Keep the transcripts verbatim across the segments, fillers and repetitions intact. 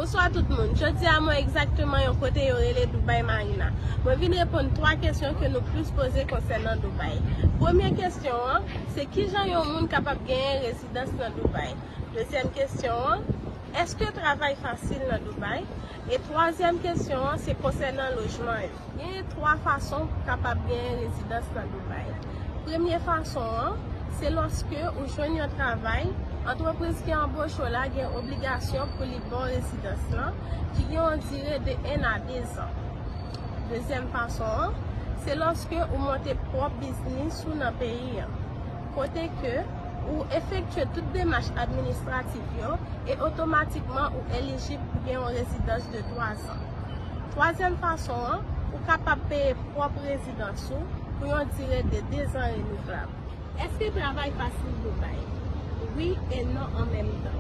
Bonswa tout moun. Jodi a mwen egzakteman yon kote yo rele Dubai Marina. Mwen vin reponn twa kesyon ke nou plis poze konsènan Dubai. Premye kesyon an, se kijan yon moun kapab genyen rezidans nan Dubai. Dezyèm kesyon an, èske travay fasil nan Dubai? E twazyèm kesyon an, se konsènan lojman yo. Genyen twa fason pou kapab genyen rezidans nan Dubai. Premye fason an, se lòske ou jwenn yon travay, antrepriz ki anboche w la gen obligasyon pou li ba w rezidans lan, ki gen yon dire de en a de zan. Dezyèm fason an, se lòske ou monte pwòp biznis ou nan peyi an, kote ke ou efektye tout demach administratif yo e otomatikman ou elijib pou gen yon rezidans de twa zan. Twazyèm fason an, ou kapab peye pwòp rezidans ou pou yon dire de de zan renouvlab. Èske travay fasil Dubai? Wi e non an menm tan.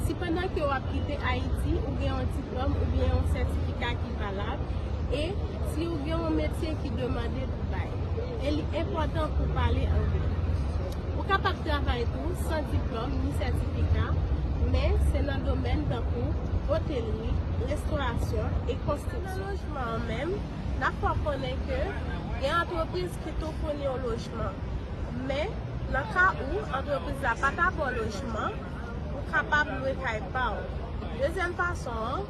Si pandan ke w ap kite Ayiti, ou gen yon diplòm oubyen yon sètifika ki valab, e si ou gen yon metye ki demande Dubai, e li enpòtan pou w pale angle. Ou kapab travay tou san diplòm ni sètifika, men se nan domèn tankou otelri, restorasyon e konstriksyon. Nan lojman an menm, n ap fè w konnen ke gen antrepriz ki tou founi w lojman. Men, nan ka ou antrepriz la pa ta ba w lojman, ou kapab lwe kay pa w. Dezyèm fason an,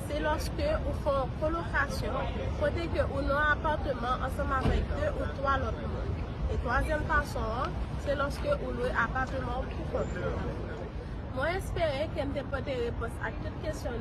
se lòske ou fè yon kolokasyon, kote ke ou nan yon apatman ansanm avèk de ou twa lòt moun. E twazyèm fason an, se lòske ou lwe apatman w pou kont ou. Mwen espere ke m te pote repons ak tout kesyon